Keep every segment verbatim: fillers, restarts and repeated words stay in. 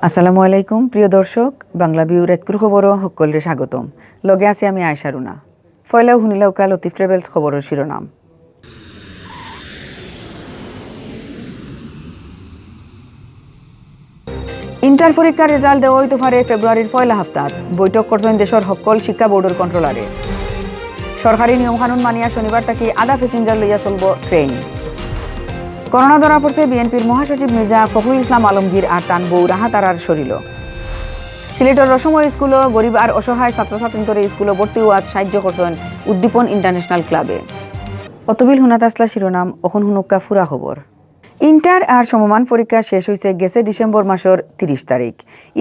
আসসালামু আলাইকুম প্রিয় দর্শক, বাংলা ভিউ রাইতকুর খবরো হক্কলরে স্বাগতম। লগে আছি আমি আয়েশা রুনা। পয়লাউ হুনিলাউক্কা লতিফ ট্রাভেলস খবরর শিরোনাম। ইন্টার পরীক্ষার রেজাল্ট দেওয়া অইতো পারে ফেব্রুয়ারির পয়লা হাপ্তাত। বৈঠক করছইন দেশর হক্কল শিক্ষা বোর্ডর কন্ট্রোলারে। সরকারি নিয়ম কানুন মানিয়া শনিবার থাকি আধা প্যাসেঞ্জার লইয়া চলবো ট্রেন। করোনা ধরা পড়ছে বিএনপির মহাসচিব মির্জা ফখরুল ইসলাম আলমগীর আর তান বউ রাহাত আরার শরীলো। সিলেটর রসময় স্কুলো গরিব আর অসহায় ছাত্রছাত্রীন্তরে স্কুলো ভর্তি অওয়াত সাহায্য করছইন উদ্দীপন ইন্টারন্যাশনাল ক্লাবে। অতবিল হুনাত আছলা শিরোনাম, অখন হুনুক্কা ফুরা খবর। ইন্টার আর সমমান পরীক্ষা শেষ অইছে গেছে ডিসেম্বর মাসর তিরিশ তারিখ।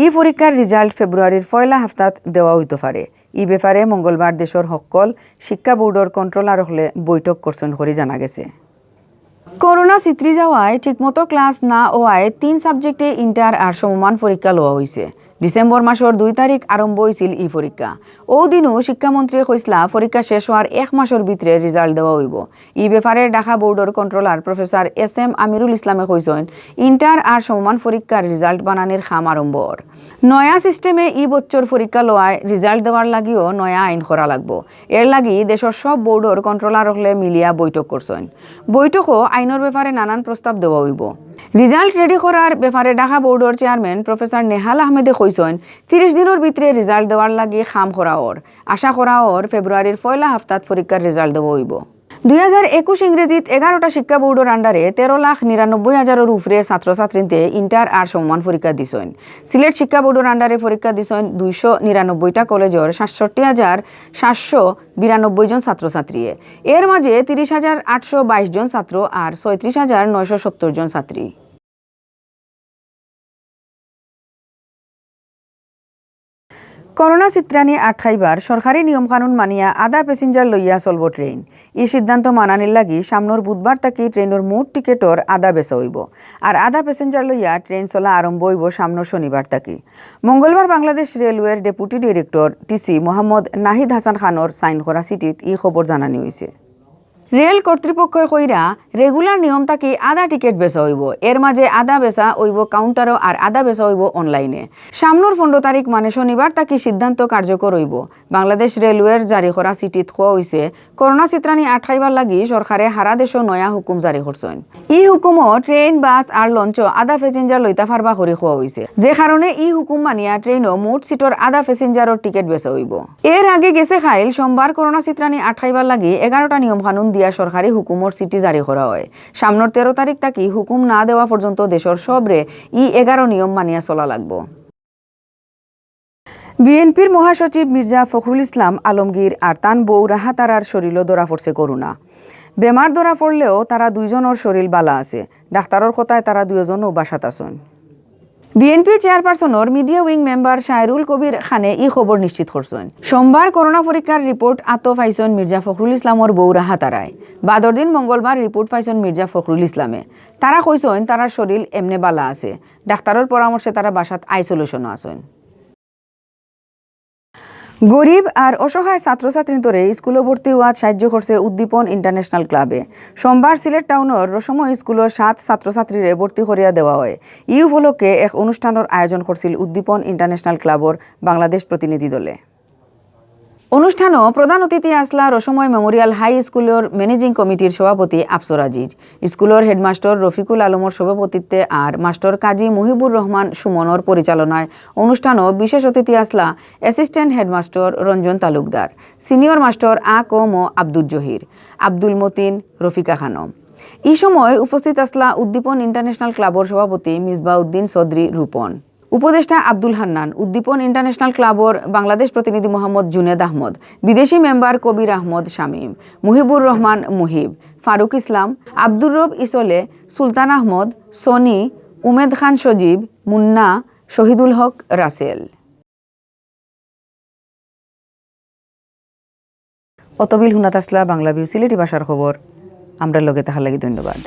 ই পরীক্ষার রেজাল্ট ফেব্রুয়ারির পয়লা হাপ্তাত দেওয়া অইতো পারে। ই ব্যাপারে মঙ্গলবার দেশর হক্কল শিক্ষা বোর্ডর কন্ট্রোলার অকলে বৈঠক করছইন করি জানা গেছে। করোনা ছিতরি যাওয়ায় ঠিকমতো ক্লাস না অওয়ায় তিন সাবজেক্টে ইন্টার আর সমমান পরীক্ষা লওয়া অইছে। ডিসেম্বর মাসর দুই তারিখ আরম্ভ অইছিল ই পরীক্ষা। অউ দিনউ শিক্ষামন্ত্রীয়ে কইছলা পরীক্ষা শেষ অওয়ার এক মাসর ভিতরে রেজাল্ট দেওয়া অইবো। ই ব্যাপারে ঢাকা বোর্ডর কন্ট্রোলার প্রফেসর এস এম আমিরুল ইসলামে কইছইন, ইন্টার আর সমমান পরীক্ষার রেজাল্ট বানানির কাম আরম্ভ অর। নয়া সিস্টেমে ই বছর পরীক্ষা লওয়ায় রেজাল্ট দেওয়ার লাগিও নয়া আইন করা লাগবো। এর লাগি দেশর সব বোর্ডর কন্ট্রোলার অকলে মিলিয়া বৈঠক করছইন। বৈঠকো আইনর ব্যাপারে নানান প্রস্তাব দেওয়া অইবো। রেজাল্ট রেডি করার ব্যাপারে ঢাকা বোর্ডর চেয়ারম্যান প্রফেসর নেহাল আহমেদে কইছইন, তিরিশ দিনর ভিতরে রেজাল্ট দেওয়ার লাগি কাম করা অর। আশা করা অর ফেব্রুয়ারির পয়লা হাপ্তাত পরীক্ষার রেজাল্ট দেওয়া অইবো। দুই হাজার একুশ ইংরেজিত এগারোটা শিক্ষা বোর্ডর আন্ডারে তেরো লাখ নিরানব্বই হাজারর উপরে ছাত্রছাত্রীন্তে ইন্টার আর সমমান পরীক্ষা দিছইন। সিলেট শিক্ষা বোর্ডর আন্ডারে পরীক্ষা দিছইন দুইশো নিরানব্বইটা কলেজর সাতষট্টি হাজার সাতশো বিরানব্বই জন ছাত্রছাত্রীয়ে। এর মাঝে তিরিশ হাজার আটশো বাইশ জন ছাত্র আর ছয়ত্রিশ হাজার নয়শো সত্তর জন ছাত্রী। করোনা ছিতরানি আটকাইবার সরকারি নিয়ম কানুন মানিয়া আধা প্যাসেঞ্জার লইয়া চলবো ট্রেন। ই সিদ্ধান্ত মানানির লাগি সামনর বুধবার থাকি ট্রেনর মোট টিকেটর আধা বেচা অইবো। আর আধা প্যাসেঞ্জার লইয়া ট্রেন চলা আরম্ভ অইবো সামনর শনিবার থাকি। মঙ্গলবার বাংলাদেশ রেলওয়ের ডেপুটি ডিরেক্টর, টিসি, মোহাম্মদ নাহিদ হাসান খানর সাইন করা চিঠিত ই খবর জানানি অইছে। রেল কর্তৃপক্ষে কইরা, রেগুলার নিয়ম থাকি আধা টিকেট বেচা অইবো, এর মাঝে আধা বেচা অইবো কাউন্টারো আর আধা বেচা অইবো অনলাইনে। সামনর পনেরো তারিখ মানে শনিবার থাকি সিদ্ধান্ত কার্যকর অইবো। বাংলাদেশ রেলওয়ের জারি করা চিঠিত কওয়া অইছে, করোনা ছিতরানি আটকাইবার লাগি সরকারে হারা দেশো নয়া হুকুম জারি করছইন। ই হুকুমো ট্রেন, বাস আর লঞ্চো আধা প্যাসেঞ্জার লইতা পারবা করি কওয়া অইছে, যে কারণে ই হুকুম মানিয়া ট্রেনো মোট সিটর আধা প্যাসেঞ্জারর টিকেট বেচা অইবো। এর আগে গেছে কাইল সোমবার করোনা ছিতরানি আটকাইবার লাগি এগারোটা নিয়ম কানুন দিয়া সরকারি হুকুমর চিঠি জারি করা অয়। সামনর তেরো তারিখ থাকি হুকুম না দেওয়া পর্যন্ত দেশর সবরে ই এগারো নিয়ম মানিয়া চলা লাগবো। বিএনপির মহাসচিব মির্জা ফখরুল ইসলাম আলমগীর আর তান বউ রাহাত আরার শরীলো ধরা পড়ছে করোনা। বেমার ধরা পড়লেও তারা দুইজনর শরীল বালা আছে। ডাক্তারর কথায় তারা দুইজনও বাসাত আছইন। বিএনপি চেয়ারপারসনর মিডিয়া উইং মেম্বার শায়রুল কবির খানে ই খবর নিশ্চিত করছইন। সোমবার করোনা পরীক্ষার রিপোর্ট আতো পাইছইন মির্জা ফখরুল ইসলামর বউ রাহাত আরায়। বাদর দিন মঙ্গলবার রিপোর্ট পাইছইন মির্জা ফখরুল ইসলামে। তারা কইছইন তারার শরীল এমনে বালা আছে। ডাক্তারর পরামর্শে তারা বাসাত আইসোলেশনো আছইন। গরিব আর অসহায় ছাত্রছাত্রীন্তরে স্কুলো ভর্তি অওয়াত সাহায্য করছে উদ্দীপন ইন্টারন্যাশনাল ক্লাবে। সোমবার সিলেট টাউনর রসময় স্কুলো সাত ছাত্রছাত্রীরে ভর্তি করিয়া দেওয়া অয়। ই উপলক্ষে এক অনুষ্ঠানর আয়োজন করছিল উদ্দীপন ইন্টারন্যাশনাল ক্লাবর বাংলাদেশ প্রতিনিধি দলে। অনুষ্ঠানো প্রধান অতিথি আছলা রসময় মেমোরিয়াল হাই স্কুলর ম্যানেজিং কমিটির সভাপতি আফসর আজিজ, স্কুলর হেডমাস্টর রফিকুল আলমর সভাপতিত্বে আর মাস্টর কাজী মুহিবুর রহমান সুমনর পরিচালনায়। অনুষ্ঠানো বিশেষ অতিথি আছলা অ্যাসিস্ট্যান্ট হেডমাস্টর রঞ্জন তালুকদার, সিনিয়র মাস্টর আ ক ম আব্দুল জহির, আব্দুল মতিন, রফিকা খানম। ই সময় উপস্থিত আছলা উদ্দীপন ইন্টারন্যাশনাল ক্লাবর সভাপতি মিসবাউদ্দিন চৌধুরী রূপন, উপদেষ্টা আব্দুল হান্নান, উদ্দীপন ইন্টারন্যাশনাল ক্লাবর বাংলাদেশ প্রতিনিধি মোহাম্মদ জুনেদ আহমদ, বিদেশি মেম্বার কবির আহমদ শামীম, মুহিবুর রহমান মুহিব, ফারুক ইসলাম, আব্দুর রব ইসলে, সুলতান আহমদ, সনি, উমেদ খান সজীব, মুন্না, শহীদুল হক রাসেল। অতবিল হুনাত আছলা বাংলা ভিউ সিলেটি ভাষার খবর। আমরার লগে থাকার লাগি ধন্যবাদ।